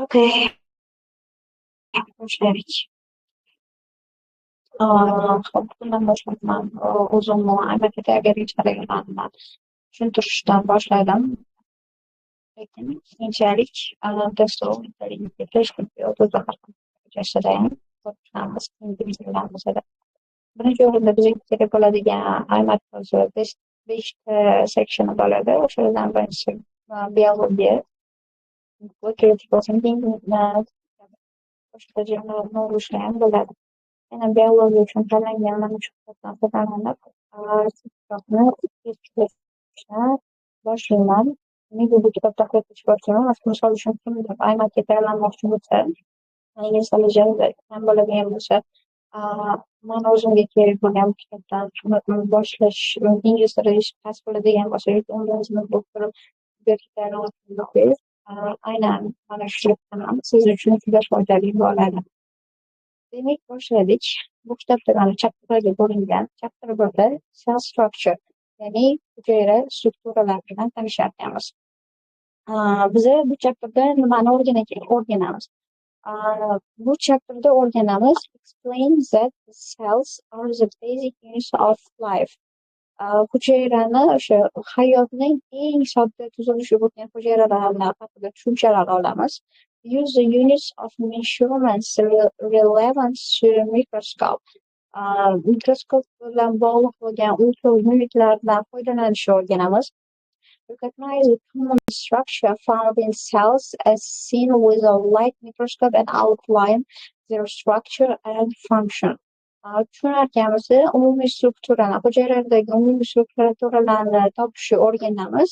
Okay. Boshlaylik. Xo'p, bundan boshlayman. O'zimni IMATga tayyorgarlik jarayonlarini tushuntirishdan boshladim. Lekin keyinchalik testov ham ko'rib chiqamiz keyingi videolarimizda. Birinchi o'rinda bizga kerak bo'ladigan IMAT o'zi beshta sectioni bo'ladi. O'shalardan birinchisi biologiya va critical thinking, boshqa ham bo'ladi. Yana biologiya uchun tanlangan mana shu kitobdan foydalanib, kitobni boshlayman. Nega bu kitobda boshlayman? Misol uchun, kimdir IMATga tayyorlanmoqchi bo'lsa, ingliz tili kam bo'ladigan bo'lsa, mani o'zimga kerak bo'lgan kitobdan boshlash, ingliz tili past bo'ladigan bo'lsa yoki 11-sinf bo'lib turib tayyorlanayotgan bo'lsangiz, aynan mana shu ham siz uchun juda foydali bo'ladi. Demak, boshladik. Bu kitobda mana chapterlarga bo'lingan. Chapter 1da cell structure, ya'ni hujayra strukturalari bilan tanishar ekanmiz. Biza bu chapterda nimani o'rganamiz? Bu chapterda o'rganamiz: explain that cells are the basic units of life. Hujayrani, o'sha hayotning eng sodda tuzilishi bo'lgan hujayralar haqida tushunchalar olamiz. Use the units of measurements relevant to microscope. Mikroskop bilan bog'liq bo'lgan o'lchov unitlaridan foydalanishni o'rganamiz. Recognize the common structure found in cells as seen with a light microscope and outline their structure and function. Tushunar ekanmiz, umumiy strukturani, hujayralardagi umumiy strukturalarni topishni o'rganamiz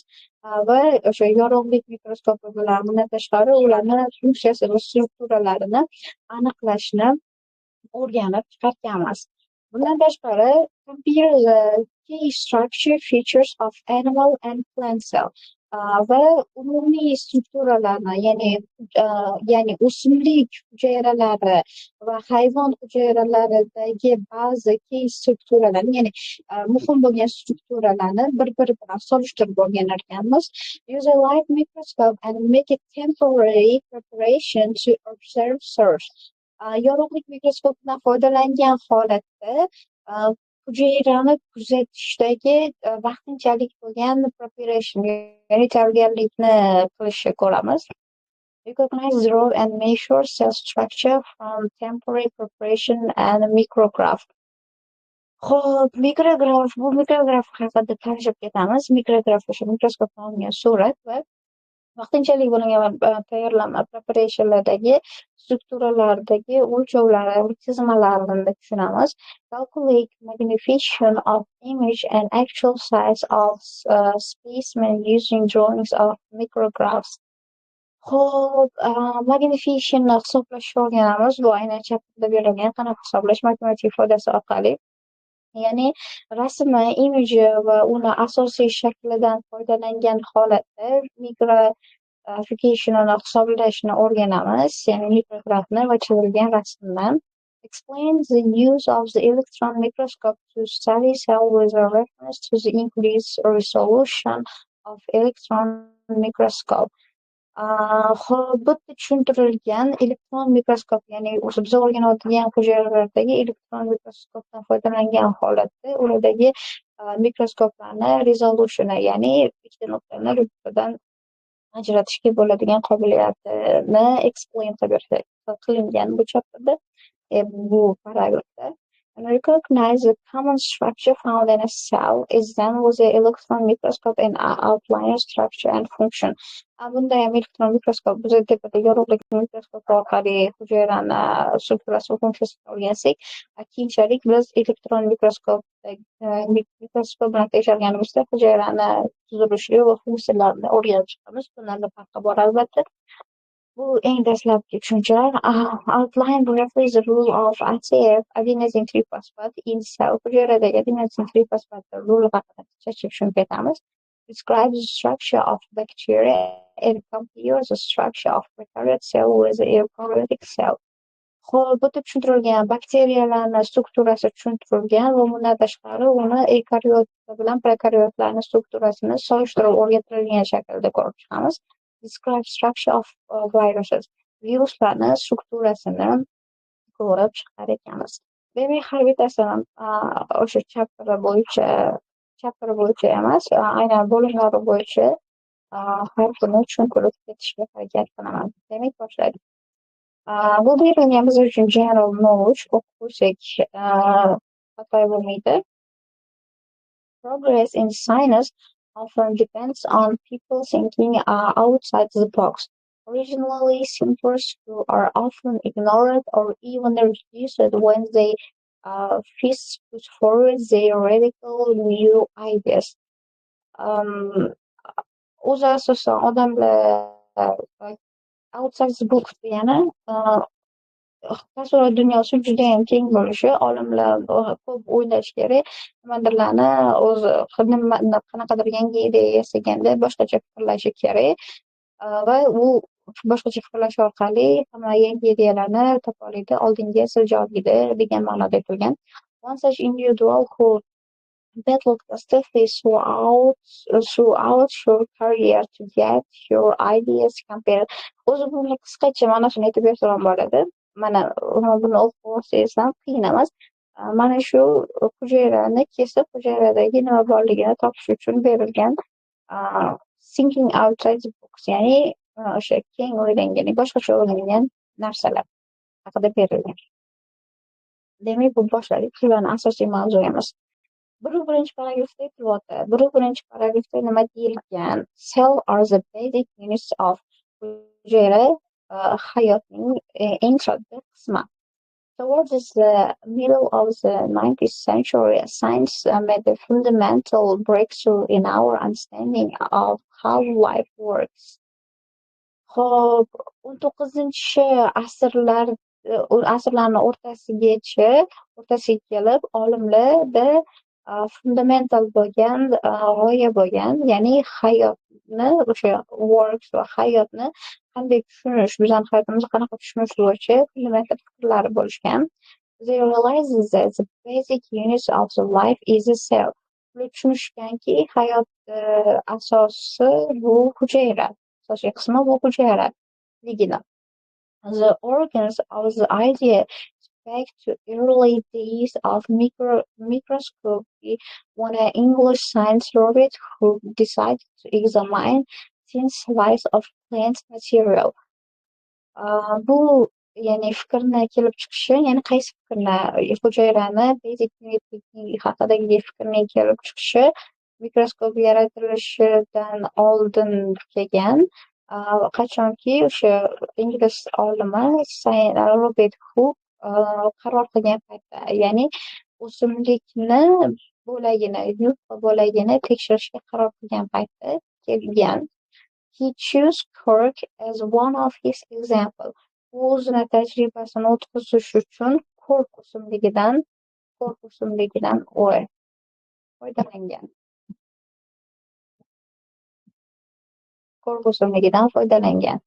va o'sha yorug'lik mikroskopi bilan, bundan tashqari, ularni funksiyasi va strukturalarini aniqlashni o'rganib chiqarkanmiz. Bundan tashqari, compare the key structure features of animal and plant cell va umumiy strukturalarni, ya'ni o'simlik hujayralari va hayvon hujayralaridagi ba'zi key strukturalarni, ya'ni muhim bo'lgan strukturalarni bir-biri bilan solishtirib o'rganar ekanmiz. Use a light microscope and make a temporary preparation to observe cells. Yorug'lik mikroskopidan foydalangan holatda hujayrani kuzatishdagi vaqtinchalik bo'lgan preparation, ya'ni tayyorgarlikni qilishni ko'ramiz. Recognize, draw and measure cell structure from temporary preparation and micrograph. Xo'p, mikrograf, bu mikrograf haqida tanishib ketamiz. Mikrograf o'sha mikroskopdan olingan surat va vaqtinchalik bo'lingan tayyorlama preparationlardagi strukturalardagi o'lchovlar, chizmalarni tushunamiz. Calculate magnification of image and actual size of specimen using drawings of micrographs. Xo'p, magnificationni hisoblashni o'rganamiz. Bu aynan chapterda berilgan, qanaqa hisoblash matematik ifodasi orqali. Ya'ni rasmi, imiji va uni asosiy shaklidan foydalangan holatda mikroficationini hisoblashni o'rganamiz. Ya'ni mikrografni va chizilgan rasmdan. Explain the use of the electron microscope to study cell with a reference to the increased resolution of electron microscope. Xo'p, bu yerda tushuntirilgan elektron mikroskop, ya'ni o'sha biz o'rganayotgan hujayralardagi elektron mikroskopdan foydalangan holatda ulardagi mikroskoplarni rezolutioni, ya'ni ikkita nuqtani bir-biridan ajratishga bo'ladigan qobiliyatini explain qilib qilingan bu chapterda, bu paragrafda. Recognize the common structure found in a cell is done with the electron microscope and outline structure and function. Bunda ham elektron mikroskop, biz tepada yorug'lik mikroskopi orqali hujayrani strukturasi va funksiyasini o'rgansak, keyinchalik biz elektron mikroskop bilan tekshirganimizda hujayrani tuzilishi va funksiyalarini o'rganib chiqamiz. Bularni farqi bor, albatta. Bu eng dastlabki tushunchalar. Outline briefly the role of ATP, adenosine triphosphate, in cell. Hujayradagi adenosine triphosphate roli haqida qisqacha tushunib ketamiz. Describe the structure of bacteria and compare the structure of prokaryote cell with the eukaryotic cell. Xo'p, bu yerda tushuntirilgan bakteriyalarni strukturasi tushuntirilgan va bundan tashqari uni eukaryot bilan prokaryotlarni strukturasini solishtirib o'rgatilgan shaklda ko'rib chiqamiz. Describe structure of viruses. Viruslarni strukturasini ko'rib chiqar ekanmiz. Demak, har bittasini o'sha chapteri bo'yicha emas, aynan bo'limlari bo'yicha har kuni tushuntirib ketishga harakat qilaman. Demak, boshladik. Bu berilgan biz uchun general knowledge, o'qib qo'ysak xato bo'lmaydi. Progress in science often depends on people thinking outside the box. Originally, thinkers who are often ignored or even reduced when they first put forward their radical new ideas. O'zi asosan odamlar outside the box degani tasavvur dunyosi judayam keng bo'lishi, olimlar ko'p o'ylashi kerak, nimadirlarni o'zi qanaqadir yangi ideya yasaganda boshqacha fikrlashi kerak va u boshqacha fikrlash orqali hamma yangi ideyalarni topa oladi, oldinga siljoladi degan ma'noda aytilgan. One such individual who battled stiffly throughout her career to get her ideas compared. O'zi buni qisqacha ma'nosini aytib bersam ham bo'ladi. Mana buni o'qib olsangiz ham qiyin emas. Mana shu hujayrani kesib, hujayradagi nima borligini topish uchun berilgan thinking outside the box, ya'ni o'sha keng o'ylangan, boshqacha o'ylangan narsalar haqida berilgan. Demak, bu boshladik. Shularni asosiy mavzuyimiz. 1-birinchi paragrafda aytilyapti. 1-birinchi paragrafda nima deyilgan? Cell are the basic units of, hujayra hayotning eng sodda qismi. Towards the middle of the 19th century, science made a fundamental breakthrough in our understanding of how life works. Xo'p, 19-asrlar, asrlarni o'rtasigacha, o'rtasiga kelib olimlarda fundamental bo'lgan g'oya bo'lgan, ya'ni hayotni o'sha works va hayotni qanday tushunish, bizani hayotimizni qanaqa tushunish bo'yicha fundamental fikrlari bo'lishgan. They realized that the basic unit of the life is a cell. Ular tushunishganki, hayot asosi bu hujayra, asosiy qismi bu hujayraligini. The origins of the idea back to early days of microscopy when an English scientist, Robert Hooke, decided to examine thin slice of plant material. Bu ya'ni fikrni kelib chiqishi, ya'ni qaysi fikrni, hujayrani basic unit haqidagi fikrning kelib chiqishi mikroskop yaratilishidan oldin kelgan. Qachonki o'sha ingliz olimi Robert Hooke qaror qilgan paytda, ya'ni o'simlikni bo'lagini, yupqa bo'lagini tekshirishga qaror qilgan paytda kelgan. He chose cork as one of his example. U o'zini tajribasini o'tkazish uchun kork o'simligidan foydalangan. Kork o'simligidan foydalangan.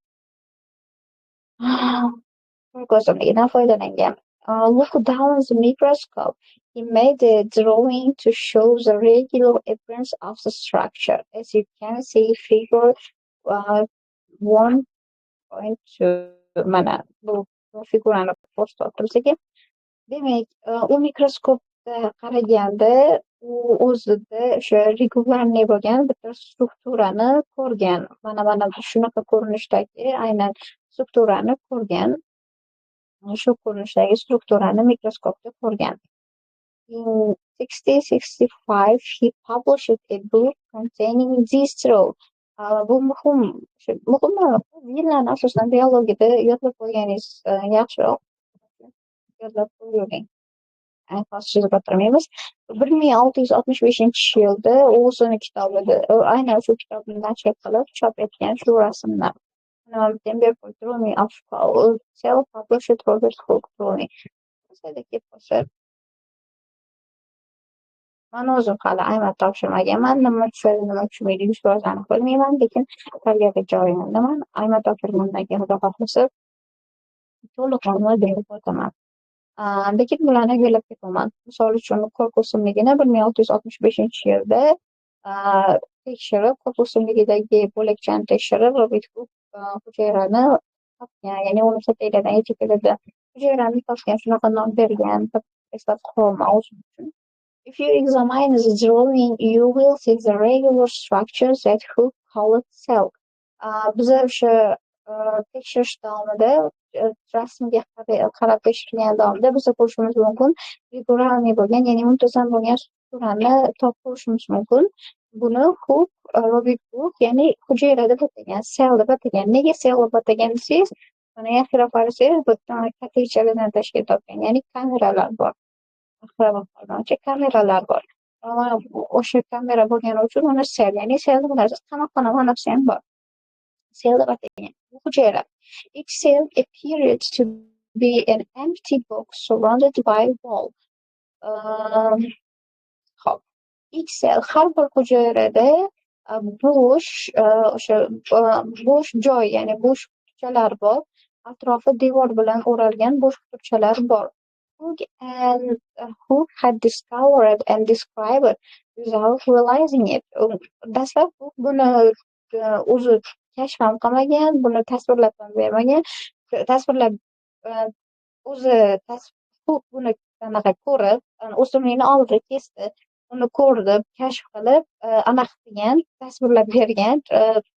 Kork o'simligidan foydalangan. Look down the microscope. He made a drawing to show the regular appearance of the structure. As you can see, figure 1.2. Mana bu figurani ko'rsatyapti bizga. Demak, u mikroskopda qaraganda u o'zida o'sha регулярный bo'lgan bitta strukturani ko'rgan. Mana shunaqa ko'rinishdagi aynan strukturani ko'rgan. Shu ko'rinishdagi strukturani mikroskopda ko'rgan. In 1665 he published a book containing this draw. Bu muhim, muhim yillarni asosan biologiyada yodlab qo'yganingiz yaxshiroq. Yodlab qo'yavering. Hozir chizib o'tirmaymiz. 1665-yilda u o'zini kitobida aynan shu kitobni nashr qilib chop etgan shu rasmni. Mana bu yerda berib qo'ydi. Drawing of cell published Robert Hooke drawing. Kelib qolsa, man o'zim hali aymat topshirmaganman. Nima tushadi, nima tushmaydi, 100% aniq bilmayman, lekin tayyorgarlik jarayonidaman. Aymat topshirgandan keyin, Xudo xohlasa, to'liq ma'lumot berib o'taman. Lekin bularni yo'llab ketaman. Misol uchun, kork o'simligini 1665-yilda tekshirib, kork o'simligidagi bo'lakchani tekshirib, Robert Hooke hujayrani topgan, ya'ni uni kataklardan, yacheykalardan hujayrani topgan, shunaqa nom bergan, eslab qololman o'zim uchun. If you examine the drawing, you will see the regular structures that Hooke called cell. Biza o'sha tekshirish davomida, rasmga qarab tekshirgan davomida biza ko'rishimiz mumkin регулярный bo'lgan, ya'ni muntazam bo'lgan strukturani topib ko'rishimiz mumkin. Buni Hooke, Robert Hooke, ya'ni hujayra deb atagan, cell deb atagan. Nega cell deb atagan desangiz, mana yaxshiroq qarasangiz, bu yerda katakchalardan tashkil topgan, ya'ni kameralar bor. Kameralar bor. O'sha kamera bo'lgani uchun uni cell, ya'ni cell deb atasiz. Qamoqxona ma'nosi ham bor. Cell deb atagan. Bu hujayra. Each cell appeared to be an empty box surrounded by wall. Xo'p. Each cell, har bir hujayrada bo'sh, o'sha bo'sh joy, ya'ni bo'sh qutichalar bor. Atrofi devor bilan o'ralgan bo'sh qutichalar bor. Hooke had discovered and described without realizing it. Dastlab Hooke buni o'zi kashf ham qilmagan, buni tasvirlab ham bermagan. Tasvirlab o'zi Hooke buni anaqa ko'rib, o'simlikni oldi, kesdi, uni ko'rdi, kashf qilib, anaqa qilgan, tasvirlab bergan,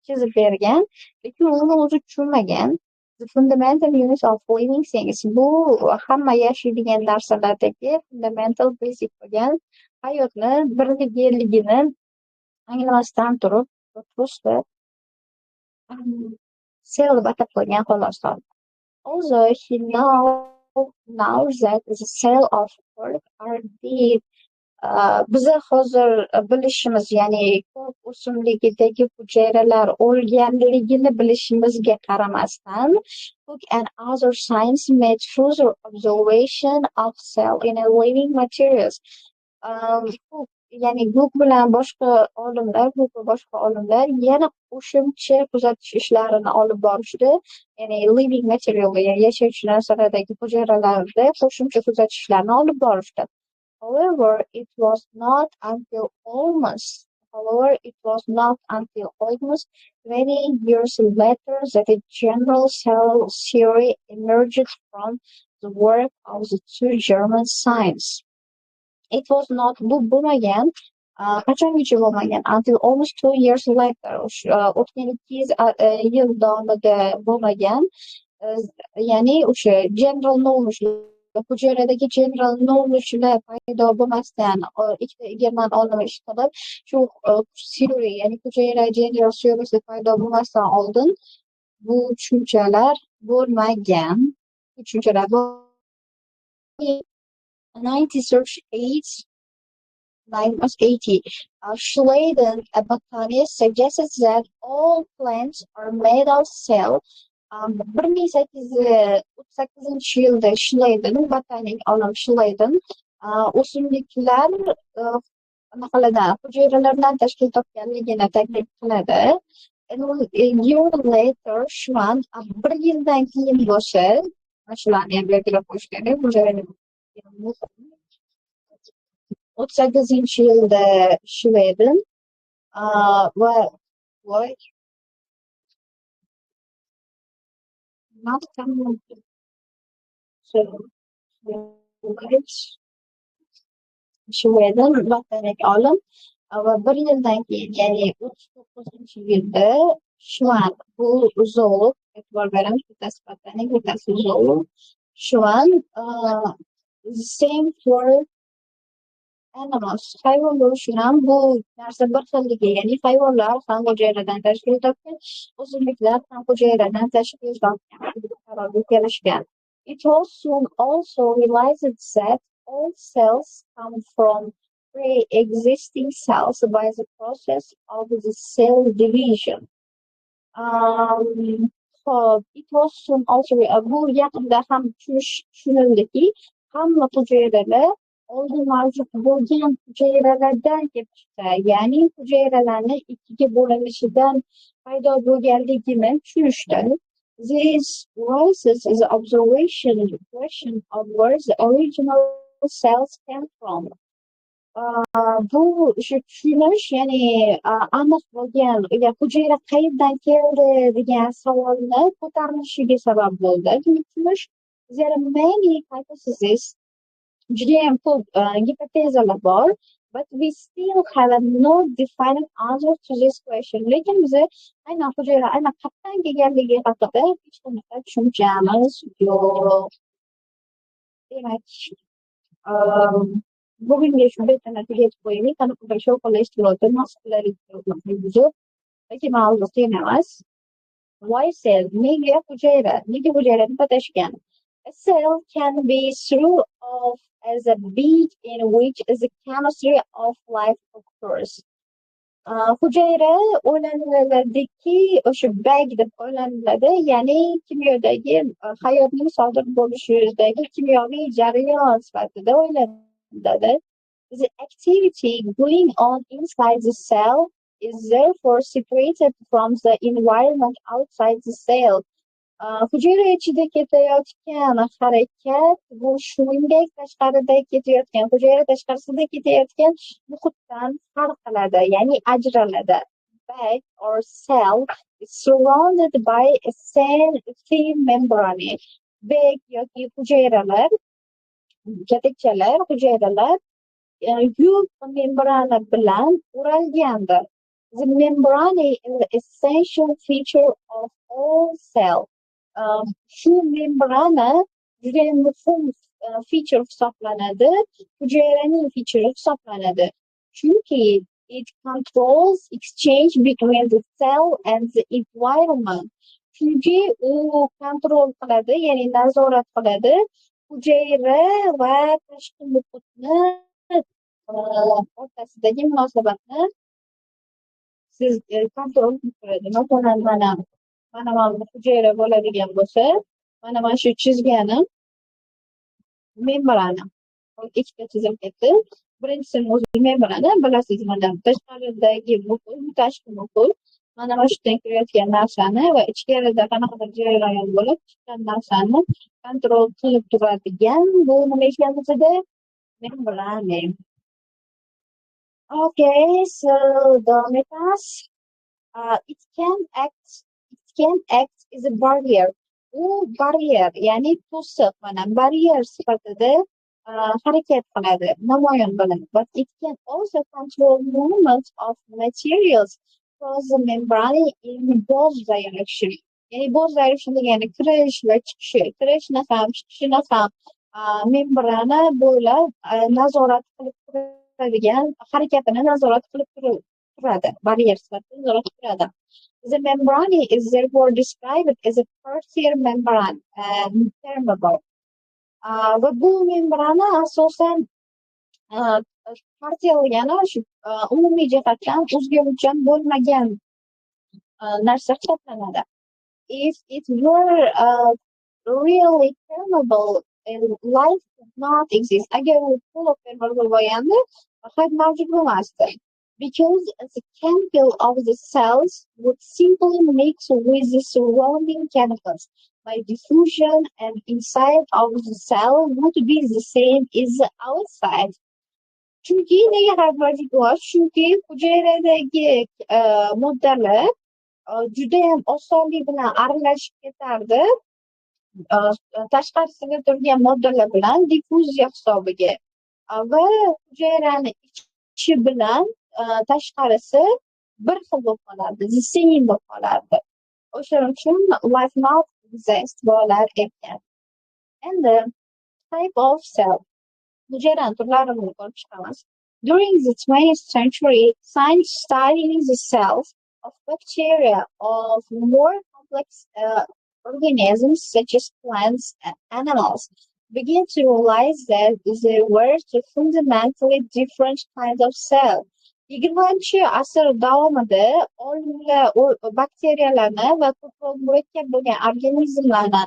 chizib bergan, lekin uni o'zi tushunmagan. The fundamental unit of living things. Bu hamma yashaydigan narsalardagi fundamental, basic bo'lgan hayotni birligini anglamasdan turib, просто cell deb atab qo'ygan, xolos. Although he now that the cell of cork are dead. Biza hozir bilishimiz, ya'ni ko'k o'simligidagi hujayralar o'lganligini bilishimizga qaramasdan, Hooke and other scientists made further observation of cell in a living materials. Hooke, ya'ni Hooke bilan boshqa olimlar, Hooke va boshqa olimlar yana qo'shimcha kuzatish ishlarini olib borishdi. Ya'ni living material, ya'ni yashovchi narsalardagi hujayralarda qo'shimcha kuzatishlarni olib borishdi. However, it was not until almost 20 years later that a general cell theory emerged from the work of the two German scientists. It was not, bu bo'lmagan, qachongacha bo'lmagan? Until almost 2 years later, o'tgan 200 yil davomida bo'lmagan, ya'ni o'sha general knowledge, hujayradagi general knowledge'lar paydo bo'lmasdan, ikkita german olimi ish qilib, shu theory, ya'ni hujayra general theorysi paydo bo'lmasdan oldin bu tushunchalar bo'lmagan. Bu tushunchalar 1938, 1980, Schleiden, a botanist, suggested that all plants are made of cell. 1838-yilda Schleiden, botanik olim Schleiden, o'simliklar anaqalardan, hujayralardan tashkil topganligini taklif qiladi. A year later, Schwann, bir yildan keyin bo'lsa, mana shularni ham belgilab qo'yish kerak. 38-yilda Schleiden va voy not coming. So, Schleiden botanik olim va bir yildan keyin, ya'ni 39-yilda Schwann, bu zoolog, e'tibor beramiz, bittasi botanik, bittasi zoolog. Schwann, the same for animals, hayvonlar uchun ham bu narsa bir xilligi, ya'ni hayvonlar ham hujayradan tashkil topgan, o'simliklar ham hujayradan tashkil topgan qarorga kelishgan. It was soon also realized that all cells come from pre-existing cells by the process of the cell division. Xo'p, it was soon also, bu yaqinda ham tushunildiki, hamma hujayralar oldin mavjud bo'lgan hujayralardan kelib chiqdi, ya'ni hujayralarni ikkiga bo'linishidan paydo bo'lganligini tushunishdi. This raises the observation question of where the original cells came from. Bu shu tushunish, ya'ni aniq bo'lgan hujayra qayerdan keldi degan savolni ko'tarilishiga sabab bo'ldi. Buni tushunish. There are many hypotheses, judayam ko'p gipotezalar bor, but we still have a no definite answer to this question. Lekin biza aynan hujayra aynan qayerdan kelganligi haqida hech qanaqa tushunchamiz yo'q. Demak, bugungi shu betini tugatib qo'yaylik. Qanaqadir shovqinlashtiryapti, buzib, lekin mavzu qiyin emas. Why cell? Nega hujayra? Nega hujayra deb atashgan? A cell can be thought of as a bag in which the chemistry of life occurs. Hujayra o'ylaniladiki, o'sha bag deb o'ylaniladi, ya'ni kimyodagi, hayotning sodir bo'lishidagi kimyoviy jarayon sifatida o'ylaniladi. The activity going on inside the cell is therefore separated from the environment outside the cell. Hujayra ichida ketayotgan harakat bu shuningdek tashqarida ketayotgan, hujayra tashqarisida ketayotgan muhitdan farq qiladi, ya'ni ajraladi. Bag or cell is surrounded by a thin membrane. Bag yoki hujayralar, katakchalar, hujayralar yupqa membrana bilan o'ralgandir. The membrane is the essential feature of all cell. Shu membrana judayam muhim feature hisoblanadi, hujayraning feature hisoblanadi. Chunki it controls exchange between the cell and the environment. Chunki u kontrol qiladi, ya'ni nazorat qiladi hujayra va tashqi muhitni o'rtasidagi munosabatni siz kontrol qilib turadi. Masalan, mana bu hujayra bo'ladigan bo'lsa, mana shu chizganim membrana. Ikkita chizilib ketdi. Birinchisini o'zi membrana, bilasiz, mana tashqaridagi muhit, bu tashqi muhit. Mana shu yerdan kirayotgan narsani va ichkarida qanaqadir jarayon bo'lib chiqqan narsani kontrol qilib turadigan bu nima ekan bizada? Membrana. Okay, so davom etamiz. It can act as a barrier. U baryer, ya'ni to'siq, mana baryer sifatida harakat qiladi, namoyon bo'ladi. But it can also control movement of materials across the membrane in both direction. Ya'ni both direction degani kirish va chiqishi, kirishni ham, chiqishini ham membrana bo'ylab nazorat qilib turadigan, harakatini nazorat qilib turadi. Baryer sifatida nazorat qilib turadi. The membrane is therefore described as a partial membrane, permeable. Va bu membrana asosan partial degani shu umumiy jihatdan o'zgaruvchan bo'lmagan narsa hisoblanadi. If it were really permeable, life could not exist. Agar u to'liq permeable bo'lganda, hayot mavjud bo'lmasdi. Because the chemical of the cells would simply mix with the surrounding chemicals by diffusion, and inside of the cell would be the same as the outside. Chunki nega hayot mavjud bo'lmas? Chunki hujayradagi moddalar judayam osonlik bilan aralashib ketardi tashqarisida turgan moddalar bilan diffuziya hisobiga va hujayrani ichi bilan tashqarisi bir xil bo'lib qolardi, the same bo'lib qolardi. O'shaning uchun life not exist bo'lar ekan. Endi type of cell. Hujayrani turlarini ko'rib chiqamiz. During the 20th century, science studying the cells of bacteria, of more complex organisms such as plants and animals, began to realize that there were two fundamentally different kinds of cell. 20-asr davomida olimlar bakteriyalarni va ko'proq murakkab bo'lgan organizmlarni,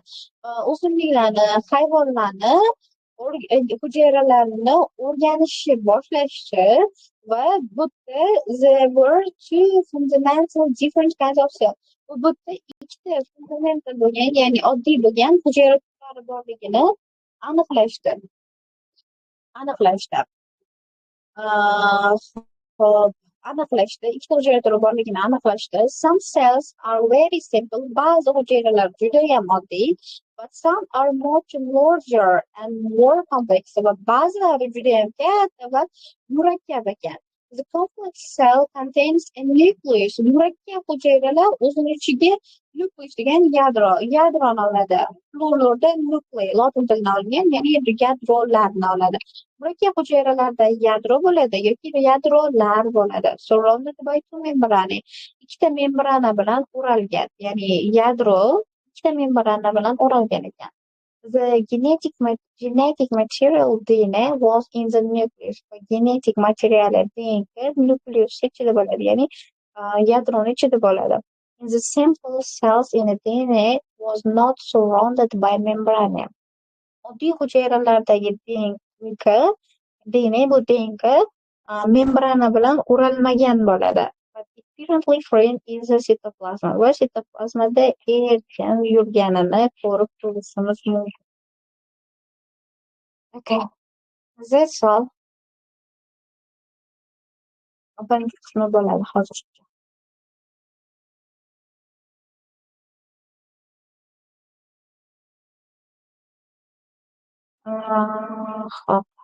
o'simliklarni, hayvonlarni hujayralarini o'rganishni boshlashdi va bu yerda there were two fundamental different kinds of cell. Bu yerda ikkita fundamental bo'lgan, ya'ni oddiy bo'lgan hujayra turlari borligini aniqlashdi. Aniqlashdi. Xo'p, aniqlashdi. Ikkita hujayra turi borligini aniqlashdi. Some cells are very simple. Ba'zi hujayralar judayam oddiy. But some are much larger and more complex. Va ba'zilari judayam katta va murakkab ekan. The complex cell contains a nucleus. Murakkab hujayralar o'zini ichiga nucleus degan yadroni oladi. Pluralda nuclei, lotin tilidan olingan, ya'ni yadrolarni oladi. Murakkab hujayralarda yadro bo'ladi yoki yadrolar bo'ladi. Surrounded by two membrane. Ikkita membrana bilan o'ralgan, ya'ni yadro ikkita membrana bilan o'ralgan ekan. The genetic material DNA was in the nucleus. Genetik materiali DNK nukleus ichida bo'ladi, ya'ni yadroni ichida bo'ladi. In the simple cells in the DNA was not surrounded by membrane. Oddiy hujayralardagi DNA bu DNK membrana bilan o'ralmagan bo'ladi. But apparently free in the cytoplasm. Va sitoplazmada erkin yurganini ko'rib turishimiz mumkin. Okay, that's all. Birinchi qismi bo'ladi hozircha. Xo'p.